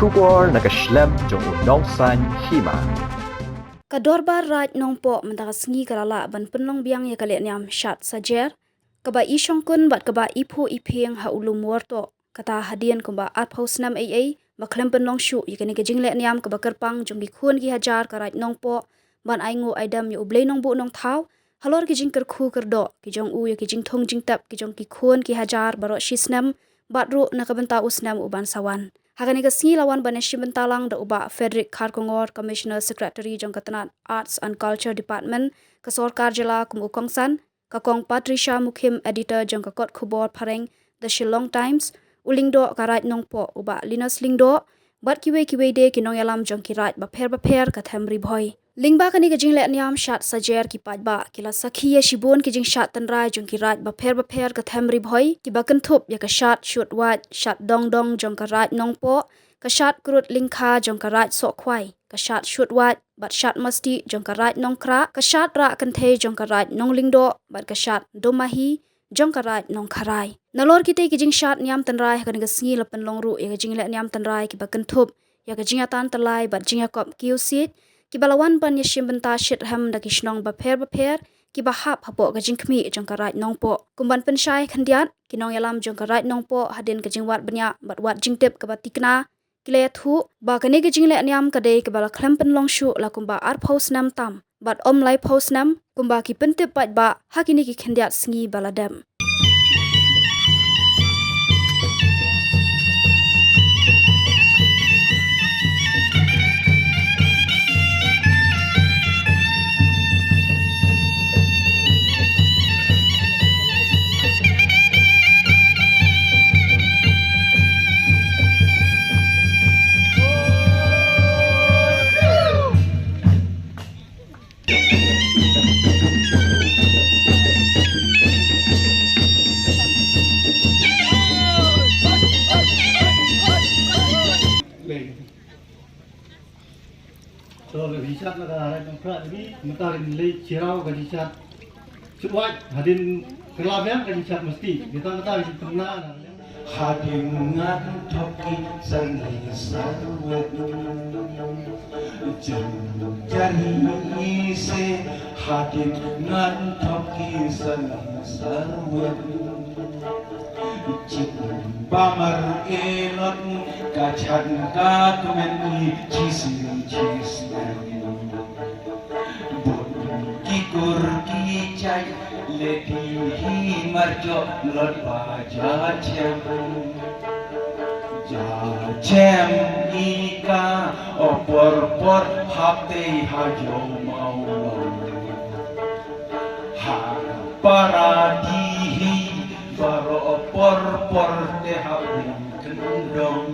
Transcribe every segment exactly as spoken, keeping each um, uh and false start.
Khubor na ka shlem jong u Nongsaiñ Hima. Ka Dorbar Raid Nongpoh mynta ka sngi ka la lah ban pynlong biang ïa ka lehniam Shad Sajer, kaba i shongkun bad kaba i phuh i phieng ha u lum Wartoh. Kata hadien kumba arphew snem ei ei ba khlem pynlong shuh ïa kane ka jinglehniam kaba kyrpang jong ki khun ki hajar ka Raid Nongpoh ban ai nguh ai dem ïa U Blei Nongbuh Nongthaw halor ki jingkyrkhu kyrdoh ki jong u ïa ki jingthung jingtep ki jong ki khun ki hajar baroh shi snem bad ruh na ka bynta u snem u ban sa wan. Ha kane ka sngi la wan ban ïashim bynta lang da u Bah Frederick Kharkongor, Commissioner Secretary jong ka tnat Arts and Culture Department ka Sorkar Jylla kum u kongsan, ka Kong Patricia Mukhim, Editor jong ka kot khubor phareng The Shillong Times, u Lyngdoh ka Raid Nongpoh u Bah Linus Lyngdoh, bad kiwei kiwei de ki nongïalam jong ki raid bapher bapher ka them Ri Bhoi. Lyngba kane ka jinglehniam Shad Sajer, ki paidbah ki la sakhi ïa shibun ki jingshad tynrai jong ki raid bapher bapher ka them Ri Bhoi, kiba kynthup ïa ka shad Shut Wait, shad Dong Dong jong ka Raid Nongpoh, ka shad Krut Lyngkha jong ka Raid Sohkhwai, ka shad Shut Wait bad shad Masti jong ka Raid Nongkhrah, ka shad Rah Kynthei jong ka Raid Nonglyngdoh bad ka shad Domahi jong ka Raid Nongkharai. Nalor kitei ki jingshad niam tynrai, ha kane ka sngi la pynlong ruh ïa ka jinglehniam tynrai kiba kynthup ïa ka jingïatan tyllai bad jingïakop kiew siej, kiba la wan ban ïashim bynta shitrhem da ki shnong bapher bapher kiba hap hapoh ka jingkhmih jong ka Raid Nongpoh. Kum ban pynshai khyndiat, ki nongïalam jong ka Raid Nongpoh hadien ka jingwad bniah bad wad jingtip kaba thikna, ki la ïathuh ba kane ka jinglehniam ka dei kaba la khlem pynlong shuh la kumba arphew snem tam bad ym laiphew snem kumba ki pyntip paidbah ha kine ki khyndiat sngi ba la dep. To, ka jingshad na ka Raid Nongkhrah ni, mynta ngin leit shirau ka jingshad Shut Wait, hadien ka la biang ka jingshad Masti, kita mynta ka jingtymna na. Hadien ngan thok ki sani sarwet. Jan jari se hadien ngan thok ki sani sarwet. Chin bamar elot ka chan ka kmen i chisnem chisnem. Bun ki kur ki chai leti hi marjo lot ba ja chem. Ja chem i ka o por por hap tei ha jo mau. Ha paradi hi baroh por por te ha un kendong.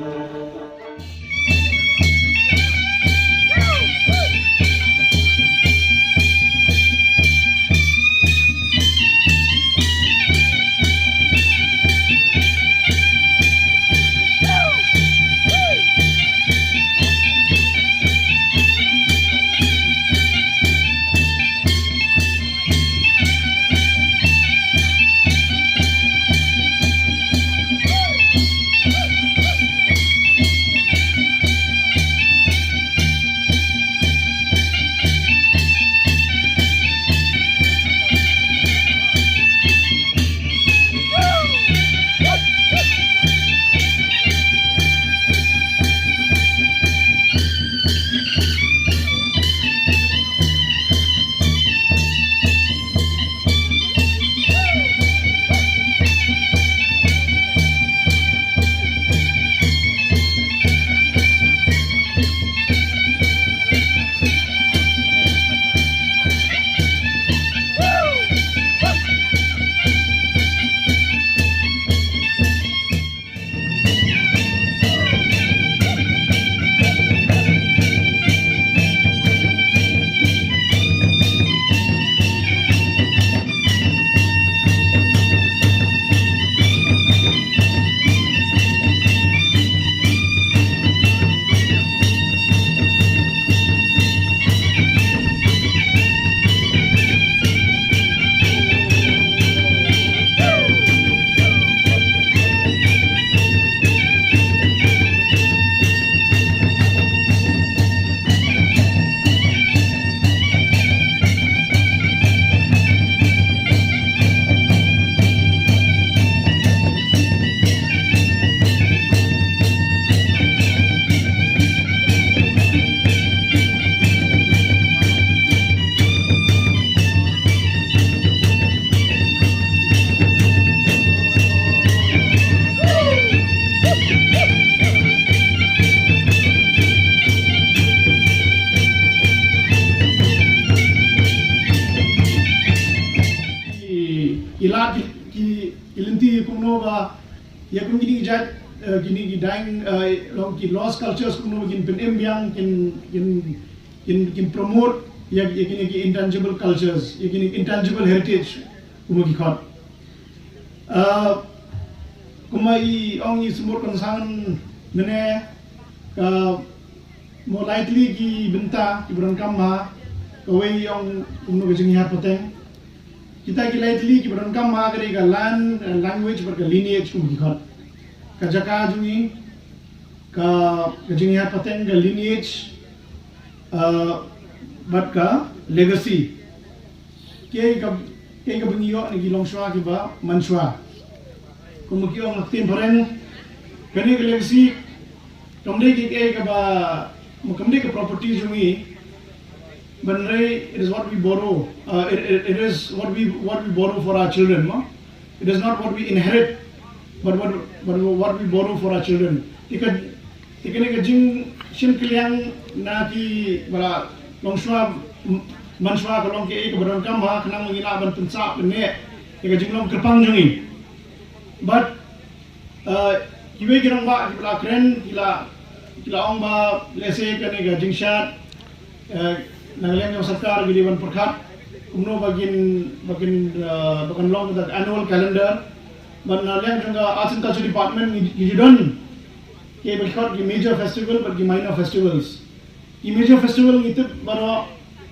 Ki lynti kumno ba ïa kum kine ki jait, eh, kine ki dang, eh, long ki lost cultures kumno ba kin pynim biang, kin, kin, kin, kin promote ïa, ïa kine ki intangible cultures, ïa kine intangible heritage kumno ki khot. Eh, kumba i ong i sumur kongsan mynne, ka mo lightly ki bynta ki ba donkam ha, kawei i ong kumno ka jinghiar pateng. Kita ki lightly ki ba donkam ha ka dei ka land, eh, language bad ka lineage kum ki khot. Ka jaka jong i, ka, ka jinghiar pateng, ka lineage, eh, bad ka legacy. Kiei ka, kiei ka ba ngi ïoh na ki longshuwa ki ba mynshuwa. Kumba ki ong ha ktien phareng, kane ka legacy kam dei kiei ka ba, kam dei ka property jong ngi. Hynrei it is what we borrow. Uh, it, it, it is what we, what we borrow for our children, no? It is not what we inherit, but what, but what we borrow for our children. Te ka, te kane ka jingshim kylliang na ki ba la longshuwa, m-, mynshuwa ka long kiei ka ba donkam ha, khnang ba ngin lah ban pynsah pynneh ïa ka jinglong kyrpang jong ngi. But, uh, kiwei ki rangbah ki ba la kren, ki la, ki la ong ba lehse kane ka jingshad, eh, na ka liang jong sorkar ki dei ban pyrkhat kumno ba kin, ba kin, eh, ba kan long ka annual calendar. Bad na ka liang jong ka Arts and Culture Department ngi, ngi ju don kiei ba ki khot ki major festival bad ki minor festivals. Ki major festival ngi tip baroh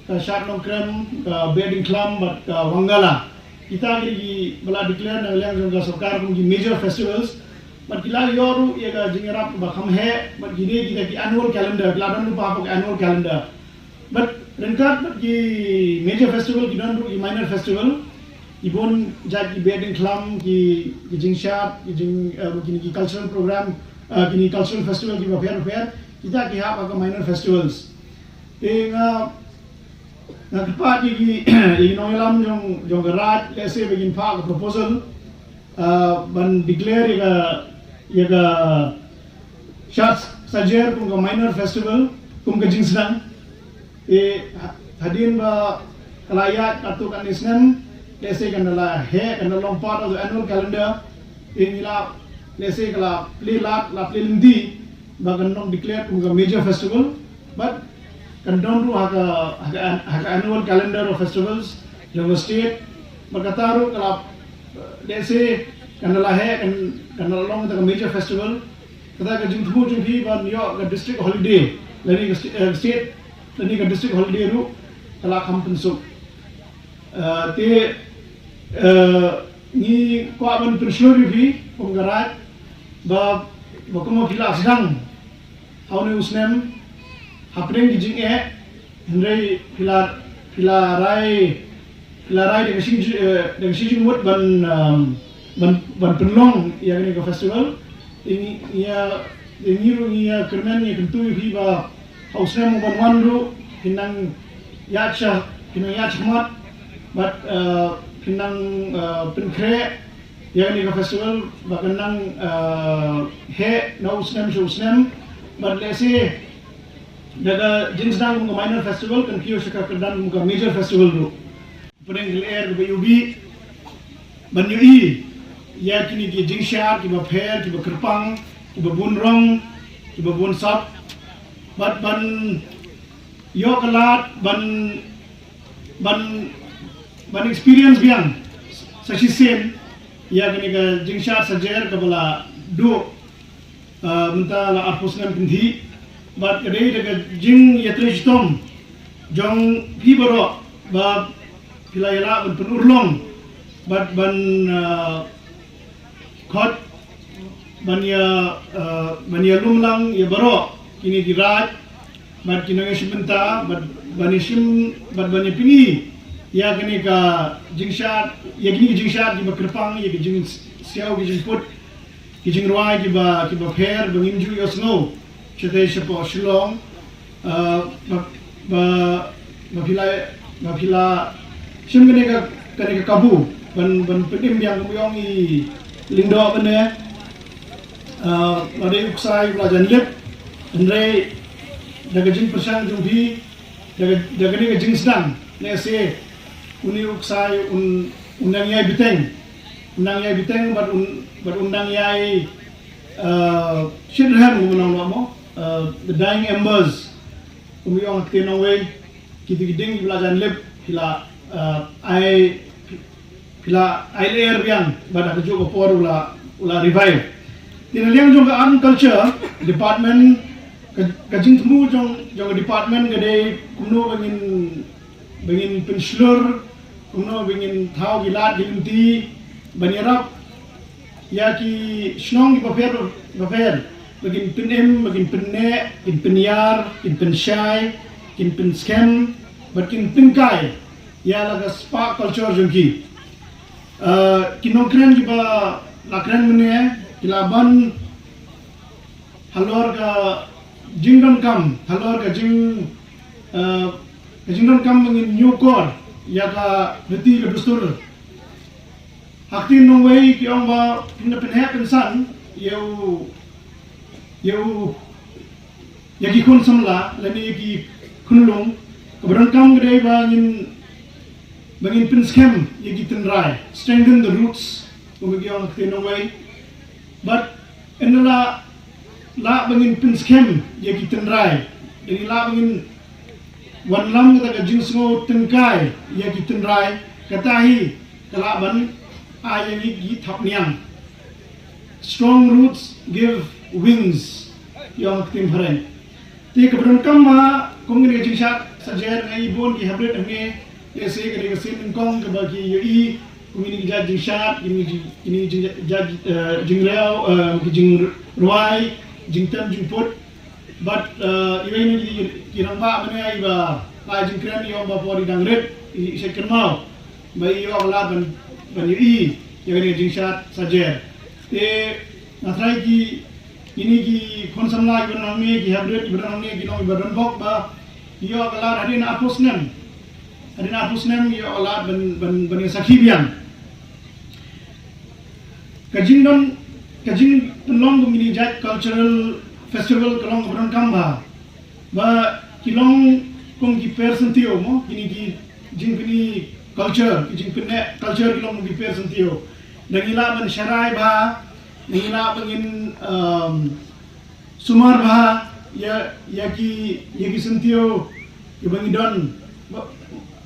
ka Shad Nongkrem, ka Behdeiñkhlam bad ka Wangala. Kita ki dei ki ba la declare na ka liang jong ka sorkar kum ki major festivals. Bad ki la ïoh ruh ïa ka jingïarap ba kham heh, bad ki dei kita ki annual calendar, ki la don lypa hapoh ka annual calendar. Bad ryngkat bad ki major festival ki don ruh ki minor festival. Ki bun jait ki Behdeiñkhlam, ki, ki jingshad, ki jing, eh, kine ki cultural program, eh, kine cultural festival ki bapher bapher. Kita ki hap ha ka minor festivals. Te nga, nga kyrpad ïa ki, ïa ki nongïalam jong, jong ka Raid, lehse ba kin phah ka proposal, uh, ban declare ïa ka, ïa ka Shad Sajer kum ka minor festival, kum ka jingsdang. Te ha-, hadien ba ka la ïaid katto katne snem, lehse kan da la heh, kan da long part of the annual calendar. Te ngi la, lehse ka la plie lad, la plie lynti ba kan long declare kum ka major festival. Bad kan don ruh ha ka, ha ka, ha ka annual calendar of festivals jong ka state. Bad kata ruh ka la, lehse kan da la heh, kan, kan da la long kata ka major festival. Kata ka jingthmu jong phi ban ïoh ka district holiday lane ka sti-, eh, state lane ka district holiday ruh ka la kham pynsuk. Eh, te, eh, ngi kwah ban pynshlur ïa phi kum ka Raid ba, ba kumba phi la sdang ha une u snem hapdeng ki jingeh, hynrei phi la, phi la rai, phi la rai da ka shi-, eh, da ka shijingmut ban, um, ban, ban pynlong ïa kane ka festival. Te ngi, ngi ïa, te ngi ruh ngi ïa kyrmen, ngi ïa kyntu ïa phi ba ha u snem u ban wan ruh phin nang ïaid sha, phin nang ïaid shakhmat bad, eh, phin nang, eh, pynkhreh ïa kane ka festival ba kan nang, eh, heh na u snem sha u snem. Bad lehse da ka jingsdang kum ka minor festival kan kiew sha ka kyrdan kum ka major festival ruh. Pdeng ka lyer kaba ïohi ban ïohi ïa kine ki jingshad kiba pher, kiba kyrpang, kiba bun rong, kiba bun sap. Bad ban ïoh ka lad ban, ban, ban experience biang sa shisien ïa kane ka jingshad Sajer kaba la duh, ah, mynta la arphew snem kynthih. Bad ka dei da ka jingïatrei shitom jong phi baroh ba phi la ïalah ban pynurlong bad ban, ah, khot ban ïa, ah, ban ïalumlang ïa baroh kine ki raid bad ki nongïashim bynta bad ban ïashim bad ban ïapyni ïa kane ka jingshad, ïa kine ki jingshad kiba kyrpang, ïa ki jingsiaw, ki jingput, ki jingrwai kiba, kiba pher ba ngim ju ïohsngew shatei shapoh Shillong. Ah, ba, ba, ba phi la, ba phi la shim kane ka, kane ka kabu ban, ban pynim biang, kumba ong i lyngdoh mynne. Ah, la dei u ksai u la jan lip, hynrei da ka jingpyrshang jong phi, da ka, da kane ka jingsdang, lehse une u ksai un, un nang ïai bteng. nang ïai bteng bad un bad un nang ïai, uh, shit rhem, kumno nang ong mo, uh, the dying embers. Kumno ong ha ktien nongwei, kita ki dieng kiba la jan lip ki la, uh, ai ki la ai lyer biang bad ha kajuh ka por u la u la revive. Te na liang jong ka art and culture department, ka, ka jingthmu jong jong ka department ka dei kumno ba ngin ba ngin pynshlur, kumno ba ngin thaw ki lad ki lynti ban ïarap ïa ki shnong kiba pher bapher ba kin pynim, ba kin pynneh, kin pynïar, kin pynshai, kin pynskhem bad kin pynkai ïa la ka spah culture jong ki. Uh, ki nongkren kiba la kren mynne ki la ban halor ka jingdonkam, halor ka jing, eh, ka jingdonkam ba ngin ñiewkor ïa ka riti ka dustur. Ha ktien nongwei ki ong ba phin da pynheh pynsan ïa u ïa u ïa ki khun samla lane ïa ki khunlung. Kaba donkam ka dei ba ngin ba ngin pynskhem ïa ki tynrai, strengthen the roots, kumba ki ong ha ktien nongwei. Bad ynda la lah ba ngin pynskhem ïa ki tynrai, ynda la lah ba ngin wanlam kata ka jingsngew tyngkai ïa ki tynrai, kata hi ka lah ban ai ïa ngi ki thapniang. Strong roots give wings, ïa ong ha ktien phareng. Te kaba donkam ma kum kine ki jingshad sajer, nga i bun ki haprit hangne. Lehse ka dei ka sien nyngkong kaba ki ïohi kum kine ki jait jingshad, kine ki jing, kine ki jing, jait, eh, jingriaw, eh, ki jingrwai, jingtem jingput. Bad, eh, iwei na ki, ki rangbah mynne iba la jingkren i ong ba por i dang rit i shet kynmaw ba i ïoh lad ban ban ïohi ïa kane ka jingshad sajer. Te nga trai ki, kine ki khun samla kiba don hangne, ki haprit kiba don hangne, ki long kiba don bok ba ki ïoh lad hadien arphew snem. Hadien arphew snem ki ïoh lad ban ban ban ïa sakhi biang. Ka jingdon, ka jingpynlong kum kine jait cultural festival ka long kaba donkam bha. Ba ki long kum ki per syntiew mo, kine ki jingpyni culture, ki jingpynneh culture ki long kum ki per syntiew. Ynda ngi lah ban sharai bha, ynda ngi lah ban ngin, um, sumar bha ïa ïa ki ïa ki syntiew kiba ngi don ba,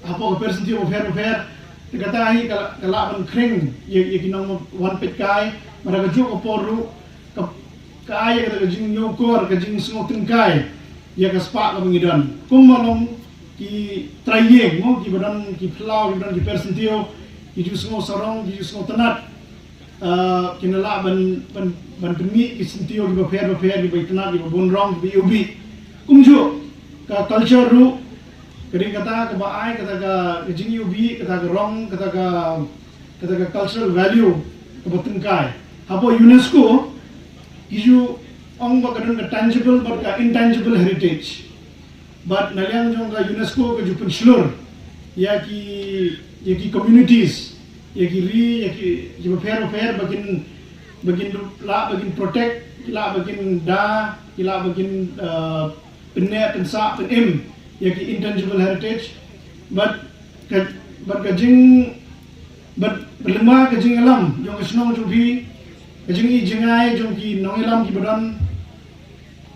hapoh ka per syntiew bapher bapher. Te kata hi ka ka lah ban khring ïa ïa ki nongwan peitkai, bad ha kajuh ka por ruh ka ka ai ïa kata ka jingñiewkor, ka jingsngew tyngkai ïa ka spah kaba ngi don. Kumba long ki trai ïing mo, kiba don ki phyllaw, kiba don ki per syntiew, ki ju sngew sarong, ki ju sngew tynnat. Uh, kin lah ban ban ban pynmih ki syntiew kiba pher bapher, kiba itynnat, kiba bun rong, kiba iwbih. Kumjuh ka culture ruh ka dei kata kaba ai kata ka, ka jingiwbih, kata ka rong, kata ka, kata ka cultural value kaba tyngkai. Hapoh UNESCO ki ju ong ba ka don ka tangible bad ka intangible heritage. Bad na liang jong ka UNESCO ka ju pynshlur ïa ki, ïa ki communities, ïa ki ri, ïa ki, ïa ki bapher bapher ba kin, ba kin lah ba kin protect, ki lah ba kin da, ki lah ba kin, uh, pynneh pynsah pynim ïa ki intangible heritage. Bad ka, bad ka jing, bad, bad lyngba ka jingïalam jong ka shnong jong phi, ka jingi jingai jong ki nongïalam kiba don,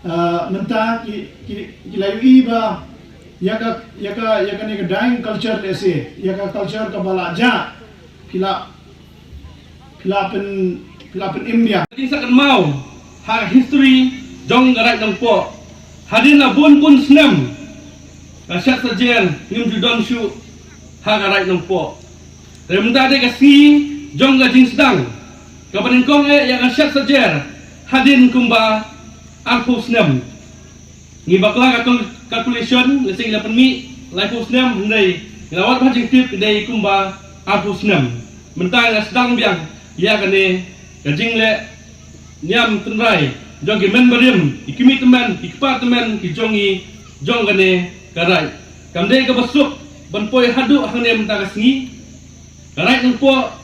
ah, mynta ki, ki, ki la ïohi ba ïa ka, ïa ka, ïa kane ka dying culture, lehse ïa ka culture kaba la jah, ki la, ki la pyn, ki la pynim biang. Ka jingsngewkynmaw ha ka history jong ka Raid Nongpoh. Hadien la bun bun snem ka shet sajer ngim ju don shuh ha ka Raid Nongpoh. Te mynta dei ka sngi jong ka jingsdang kaba nyngkong eh ïa ka shet sajer hadien kumba arphew snem. Ngi bakla ka kal-, calculation, lehse ngi la pynmih laiphew snem, hynrei ngi la wad bha jingtip, dei kumba arphew snem. Mynta ngi la sdang biang ïa kane ka jingleh niam tynrai jong ki mynbarim, ki kmie tymmen, ki kpa tymmen ki jong ngi jong kane ka raid. Kam dei kaba suk ban poi haduh hangne mynta ka sngi. Ka Raid Nongpoh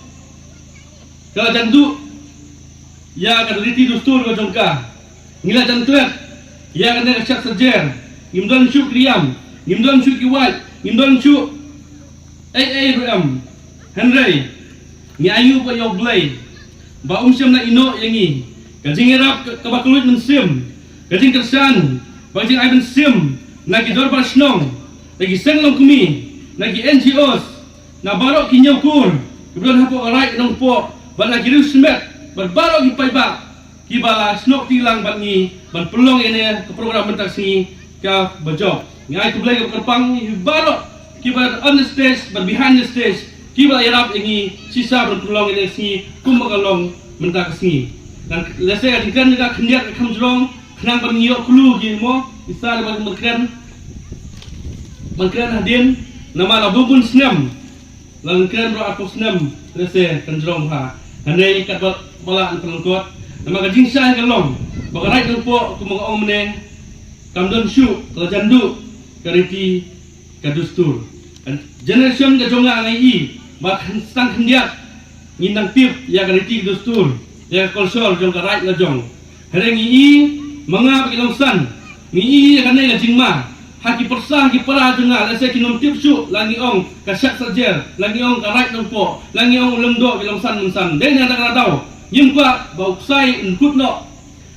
ka la jan duh ïa ka riti dustur ka jong ka. Ngi la jan klet ïa kane ka shet sajer. Ngim don shuh ki riam, ngim don shuh ki wait, ngim don shuh ei ei ruh em. Hynrei Ngi ainguh ïa U Blei ba um shym la ïehnoh ïa ngi. Ka jingïarap ka, kaba kylluid mynsiem, ka jingkyrshan bad ka jingai mynsiem na ki dorbar shnong, na ki seng longkmie, na ki N G Os, na baroh ki hynñiewkor kiba don hapoh ka Raid Nongpoh bad na ki riewshimet bad baroh ki paidbah kiba la snoh kti lang bad ngi ban pynlong ïa kane ka program mynta ka sngi kaba jop. Ngi ai khublei kaba kyrpang ïa baroh kiba on the stage bad behind the stage kiba la ïarap ïa ngi shisha ban pynlong ïa kane ka sngi kumba ka long mynta ka sngi. Ngan lehse ngan kren ka khyndiat ka kham jrong khnang ban ïoh clue ki mo, isa ban kren ban kren hadien namar la bun bun snem. Ngan kren ruh arphew snem lehse kan jrong bha. Hangne katba la ngan pynlyngkot. Namar ka jingshai ka long ba ka Raid Nongpoh kumba nga ong mynne kam don shuh la jan duh ka riti ka dustur. Generation ka jong nga ngi i ba khyn-, tang khyndiat ngin nang tip ïa ka riti ka dustur, ïa ka culture jong ka raid la jong. Hynrei ngi i ma nga bad ki longsan, ngi i ïa kane ka jingma ha ki pyrsa ha ki para jong nga, lehse kin ym tip shuh la ngi ong ka Shad Sajer, la ngi ong ka Raid Nongpoh, la ngi ong u Lyngdoh, ki longsan mynsan. Dei na kata ka daw ngim kwah ba u ksai un kut noh.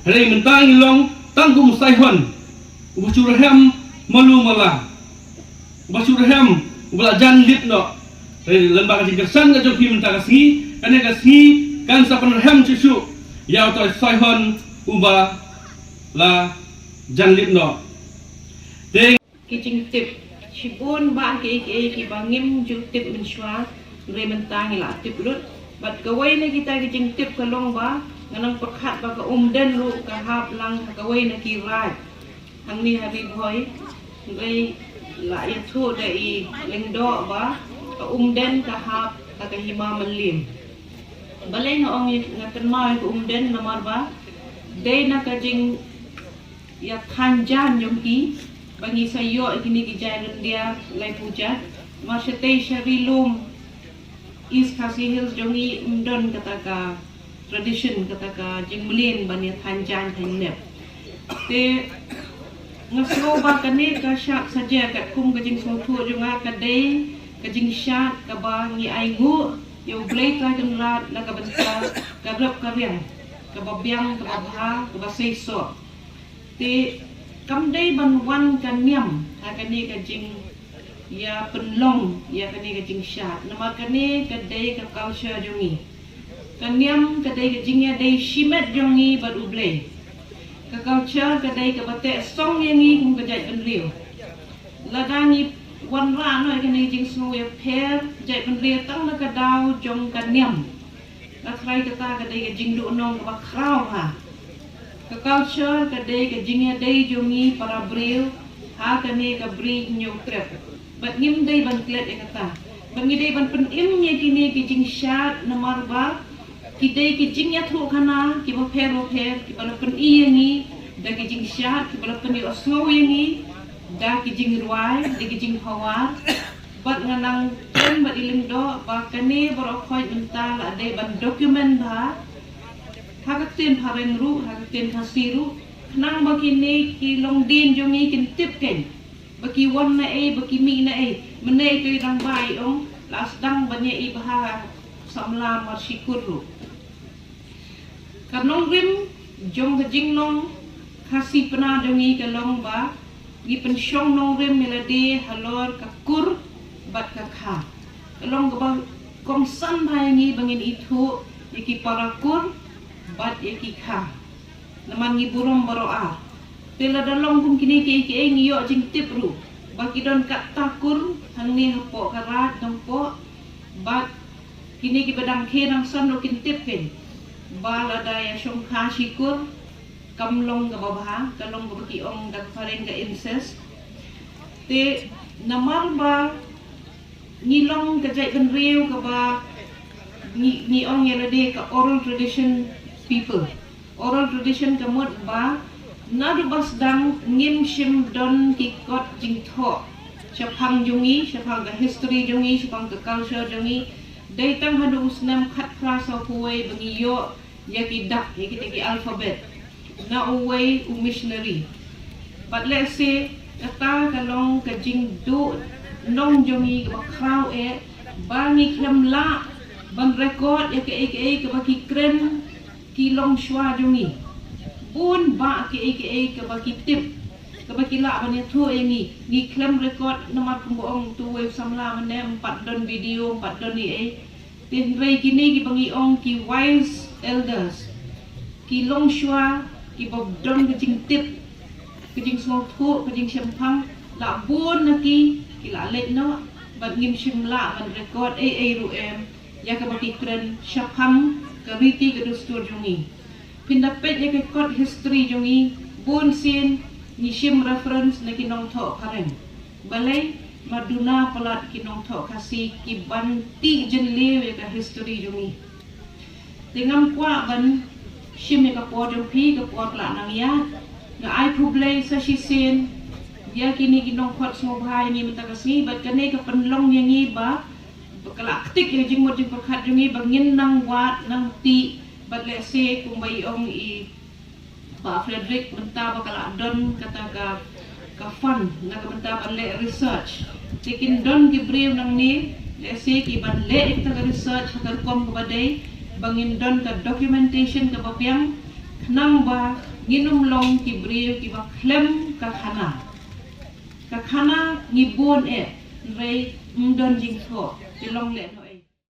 Hynrei mynta ngi long tang kum u Saihon uba shu rhem malu mala, uba shu rhem, uba la jan lip noh. Hynrei lyngba ka jingkyrshan ka jong phi mynta ka sngi, kane ka sngi kan sa pynrhem shuh shuh ïa uta u Saihon uba la jan lip noh. Te ki jingtip shibun ba kiei kiei kiba ngim ju tip mynshuwa, hynrei mynta ngi la tip lut. Bad kawei na kita ki jingtip ka long ba nga nang pyrkhat ba ka Umden ruh ka hap lang ha kawei na ki raid hangne ha Ri Bhoi, hynrei la ïathuh da i Lyngdoh ba ka Umden ka hap ha ka Hima Mylliem. Balei nga ong ïa, nga kynmaw ïa ka Umden, namar ba dei na ka jing ïa than jan jong ki ba ngi sa ïoh ïa kine ki jaiñ ryndia lai pujat. Namar shatei sha Ri Lum, East Khasi Hills jong ngi ym don kata ka tradition, kata ka jingmlien ban ïa than jan than nep. Te nga sngew ba kane ka Shad Sajer katkum ka jingsngewthuh jong nga ka dei ka jingshad kaba ngi ainguh ïa U Blei Trai Kynrad na ka bynta ka rep ka riang kaba biang, kaba bha, kaba seisoh. Te kam dei ban wan ka niam ha kane ka jingïapynlong ïa kane ka jingshad, namar kane ka dei ka culture jong ngi. Ka niam ka dei ka jingïadei shimet jong ngi bad U Blei. Ka culture ka dei kaba teh song ïa ngi kum ka jaitbynriew. Lada ngi wanrah noh ïa kane ka jingsngew ïapher jaitbynriew tang na ka daw jong ka niam, nga tharai kata ka dei ka jingduhnong kaba khraw bha. Ka culture ka dei ka jingïadei jong ngi para briew ha kane ka bri Hynñiewtrep. Bad ngim dei ban klet ïa kata. Bad ngi dei ban pynim ïa kine ki jingshad namar ba ki dei ki jingïathuhkhana kiba pher ba pher kiba la pyni ïa ngi da ki jingshad, kiba la pynïohsngew ïa ngi da ki jingrwai, da ki jingphawar. Bad nga nang kren bad i Lyngdoh ba kane baroh khoit mynta la dei ban document bha ha ka ktien phareng ruh, ha ka ktien Khasi ruh, khnang ba kine ki longdien jong ngi kin tip kein ba ki wan na ei, ba ki mih na ei. Mynne i Rangbah i ong la sdang ban ïa i bha samla mar shi kur ruh. Ka nongrim jong ka jinglong Khasi Pnar jong ngi ka long ba ngi pynshong nongrim ïa lade halor ka kur bad ka kha. Ka long kaba kongsan bha ïa ngi ba ngin ithuh ïa ki para kur bad ïa ki kha. Namar ngi burom baroh ar. Te lada long kum kine kiei kiei ngi ïoh jingtip ruh ba ki don katto kur hangne hapoh ka Raid Nongpoh. Bad kine kiba dang khie dang san ruh kin tip kein ba lada ïa shongkha shi kur kam long kaba bha, ka long kaba ki ong da ka phareng ka incest. Te namar ba ngi long ka jaitbynriew kaba ngi, ngi ong ïa lade ka oral tradition people. Oral tradition ka mut ba naduh ba sdang ngim shym don ki kot jingthoh shaphang jong ngi, shaphang ka history jong ngi, shaphang ka culture jong ngi. Dei tang haduh u snem khatphra sawphew wei ba ngi ïoh ïa ki dak, ïa kita ki alphabet na uwei u missionary. Bad lehse kata ka long ka jingduhnong jong ngi kaba khraw eh ba ngi khlem lah ban record ïa kaei kaei kaba ki kren ki longshuwa jong ngi. Bun bah kaei kaei kaba ki tip, kaba ki lah ban ïathuh ïa ngi. Ngi khlem record namar kumba ong uto uwei u samla mynne, ym pat don video, ym pat don ei ei. Te hynrei kine kiba ngi ong ki wise elders, ki longshuwa, kiba don ka jingtip, ka jingsngewthuh, ka jingshemphang, la bun na ki ki la leit noh, bad ngim shym lah ban record ei ei ruh em ïa kaba ki kren shaphang ka riti ka dustur jong ngi. Phin da peit ïa ka kot history jong ngi, bun sien ngi shim reference na ki nongthoh phareng. Balei? Ma duna palat ki nongthoh Khasi ki ban tih jylliew ïa ka history jong ngi. Te ngam kwah ban shim ïa ka por jong phi, ka por ka la nang ïaid. Nga ai khublei sa shisien ïa kine ki nongkhot sngewbha ïa ngi mynta ka sngi, bad kane ka pynlong ïa ngi ba, ba ka la ktik ïa ka jingmut jingpyrkhat jong ngi ba ngin nang wad nang tih, bad lehse kumba i ong i Bah Frederick, mynta ba ka la don kata ka, ka fund na ka bynta ban leh research. Te kin don ki briew nangne lehse ki ban leh kata ka research ha ka rukom kaba dei, ba ngin don ka documentation kaba biang, khnang ba ngin ym long ki briew kiba khlem ka khana. Ka khana ngi bun eh, hynrei ym don jingthoh, te long leh noh.